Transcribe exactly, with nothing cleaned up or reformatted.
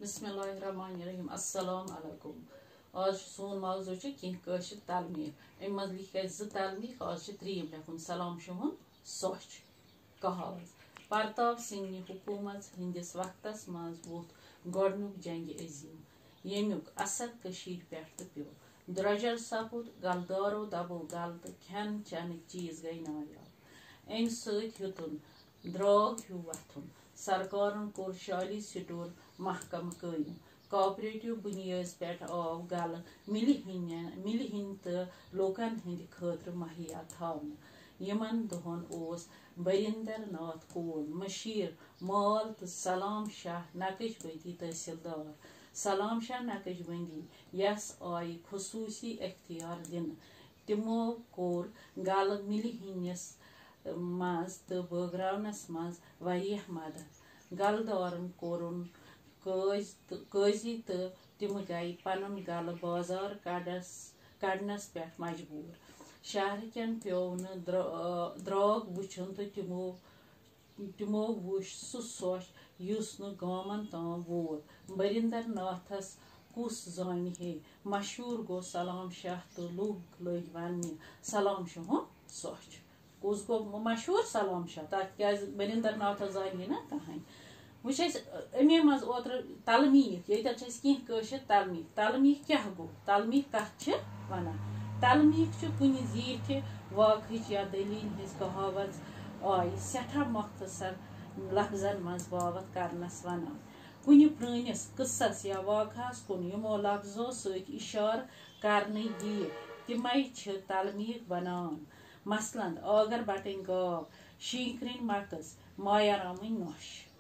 بسم اللہ الرحمن الرحیم۔ السلام علیکم۔ آز چھُ سون موضوع چھُ کینٛہہ کٲشِر تلمیٖح۔ اَمہِ منٛز لیکھۍ اَسہِ زٕ تلمیٖح، آز چھِ ترٛیٚیِم لیکھُن سلام شُہُن سۄچھ۔ کہاوز۔ پرتاب سنگھ نہِ حکومت ہٕنٛدِس وقتس منٛز ووٚتھ گۄڈٕنیُک جنگ عظیم، ییٚمیُک اثر کٔشیٖرِ پٮ۪ٹھ تہِ پیوٚو۔ درۄجر سپُد، گلدارو دبو گل تہٕ کھٮ۪ن چٮ۪نٕکۍ چیٖز گٔے نایاب۔ اَمہِ سۭتۍ ہیوٚتُن درٛاگ ہیوٗ وۄتھُن۔ سرکارن کوٚر شالی سٹور محکمہٕ قٲیِم۔ کوآپریٹو بُنیٲدۍ پٮ۪ٹھ آو گلہٕ مِلہِ ہٕنٛدٮ۪ن، مِلہِ ہٕنٛدۍ تہٕ لوٗکن ہٕنٛدِ خٲطرٕ مہیا تھاونہٕ۔ یِمن دۄہن اوس بریندر ناتھ کول مشیر مال تہٕ سلام شاہ نقش بندی تحصیلدار۔ سلام شاہ نقش بندی یس آیہِ خصوٗصی اختیار دِنہٕ۔ تِمو کوٚر گلہٕ مِلہِ ہٕنٛدِس منٛز تہٕ بٲگراونس منٛز واریاہ مدد۔ گلہٕ دارن کوٚرُن قٲض-، قٲضی تہٕ تِم گٔیہِ پنُن گلہٕ بازار کڑس-، کڑنس پٮ۪ٹھ مجبوٗر۔ شہرٕ کٮ۪ن پیوٚو نہٕ درٛا-، درٛاگ وُچھُن تہٕ تِمو، تِمو وُچھ سُہ سۄچھ یُس نہٕ گامن تام ووت۔ بریندر ناتھس کُس زانہِ ہے، مشہوٗر گوٚو سلام شاہ تہٕ لوٗکھ لٔگۍ وننہِ، سلام شاہُن سۄچھ۔ کُس گوٚو مشہوٗر؟ سلام شاہ۔ تَتھ کیٛازِ بریندر ناتھس زانہِ ہے نہ کٕہٕنۍ۔ وٕچھ اَسہِ، اَمے منٛز اوترٕ تلمیٖح، ییٚتٮ۪تھ چھِ اَسہِ کینٛہہ کٲشِر تلمیٖح۔ تلمیٖح کیٛاہ گوٚو؟ تلمیٖح کَتھ چھِ وَنان؟ تلمیٖح چھُ کُنہِ زیٖٹھِ واقعٕچ یا دٔلیٖل ہٕنٛز کہاوت آیہِ سٮ۪ٹھاہ مۄختصر لفظن منٛز باوتھ کرنس وَنان۔ کُنہِ پرٛٲنِس قٕصس یا واقعس کُن یِمو لفظو سۭتۍ اِشارٕ کرنہٕ یِیہِ، تِمے چھِ تلمیٖح بنان۔ مثلاً، آگر بٹٕنۍ گاو، شینکرٕنۍ مکٕس، مایا رامٕنۍ نۄش۔